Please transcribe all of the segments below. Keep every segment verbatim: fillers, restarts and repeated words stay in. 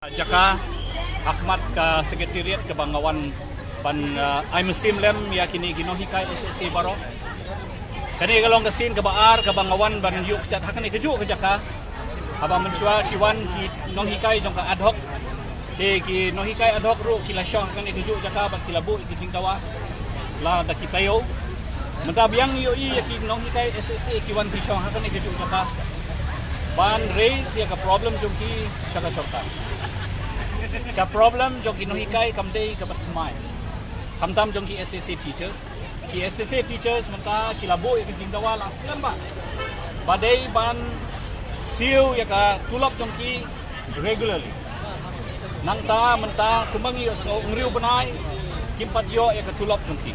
Jaka ha khmat ka secretariat kaba nga wan ban, uh, ai mynsiem lem ïa kine ki nonghikai S S A baroh. Kane ka long ka sien kaba ar kaba nga wan ban ïuh kjat ha kane kajuh ka jaka. Haba mynshuwa ki wan ki nonghikai jong ka ad hoc. Te ki nonghikai ad hoc ruh ki la shong ha kane kajuh jaka bad ki la buh ïa ki jingdawa la da ki taïew. Mynta biang ïohi ïa ki nonghikai S S A ki wan ki shong ha kane kajuh jaka ban raise ïa ka problem jong ki sha ka sorkar. Ka problem jong ki nonghikai kam dei kaba thymmai. Khamtam jong ki S S A teachers. Ki S S A teachers mynta ki la buh ïa ka jingdawa la slem bha ba dei ban siew ïa ka tulop jong ki regularly. Nangta mynta kumba ngi ïohsngew, hynriew bnai kim pat ïoh ïa ka tulop jong ki.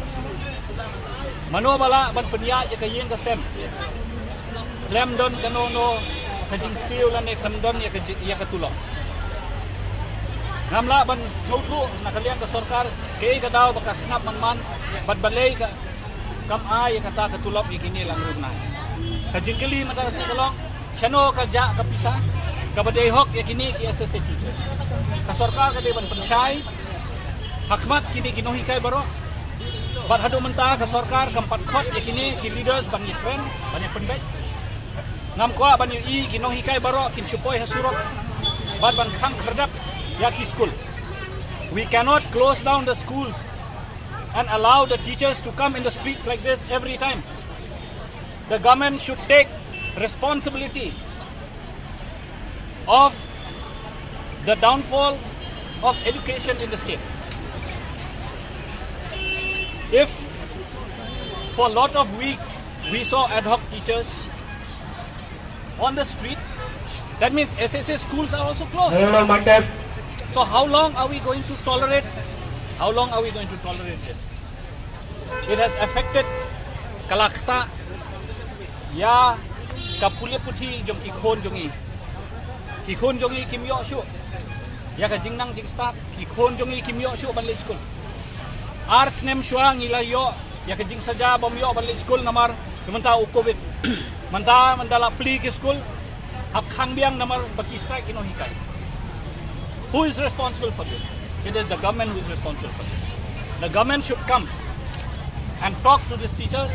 Mano ba lah ban pynïaid ïa ka ïing ka sem khlem don kano kano ka jingsiew lane khlem don ïa ka ji-, ïa ka tulop? Ngam lah ban sngewthuh na ka liang ka sorkar kaei ka daw ba ka sngap man man bad balei ka kam ai ïa kata ka tulop ïa kine la hynriew bnai. Ka jingkylli mynta ka sngi ka long, shano ka jah ka pisa kaba dei hok ïa kine ki S S A teachers? Ka sorkar ka dei ban pynshai ha khmat kine ki nonghikai baroh. Bad haduh mynta ka sorkar kam pat khot ïa kine ki leaders ban ïa train, ban ïa pynbeit. Ngam kwah ban ïohi ki nonghikai baroh kin shu poi ha surok bad ban khang khyrdep ïa ki skul. We cannot close down the schools and allow the teachers to come in the streets like this every time. The government should take responsibility of the downfall of education in the state. If for a lot of weeks we saw ad hoc teachers on the street, that means S S A schools are also closed. Hello, mic test. So how long are we going to tolerate? How long are we going to tolerate this? It has affected, ka la ktah ïa ka pule puthi jong ki khun jong ngi. Ki khun jong ngi kim ïoh shuh ïa ka jingnang jingstad, ki khun jong ngi kim ïoh shuh ban leit skul. Ar snem shuwa ngi la ïoh ïa ka jingsaja bym ïoh ban leit skul namar mynta u covid. Mynta, mynta la plie ki skul, hap khang biang namar ba ki strike ki nonghikai. Who is responsible for this? It is the government who is responsible for this. The government should come and talk to these teachers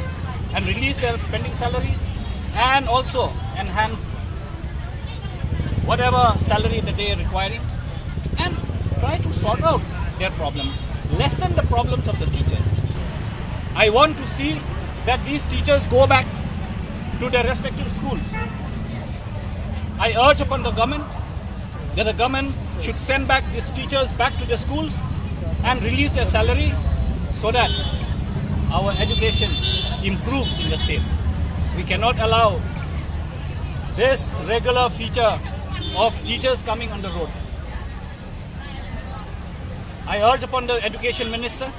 and release their pending salaries and also enhance whatever salary that they are requiring and try to sort out their problem, lessen the problems of the teachers. I want to see that these teachers go back to their respective schools. I urge upon the government that the government should send back these teachers back to the schools and release their salary so that our education improves in the state. We cannot allow this regular feature of teachers coming on the road. I urge upon the education minister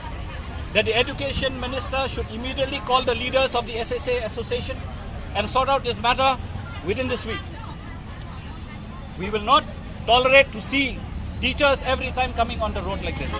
that the education minister should immediately call the leaders of the S S A association and sort out this matter within this week. We will not tolerate to see teachers every time coming on the road like this.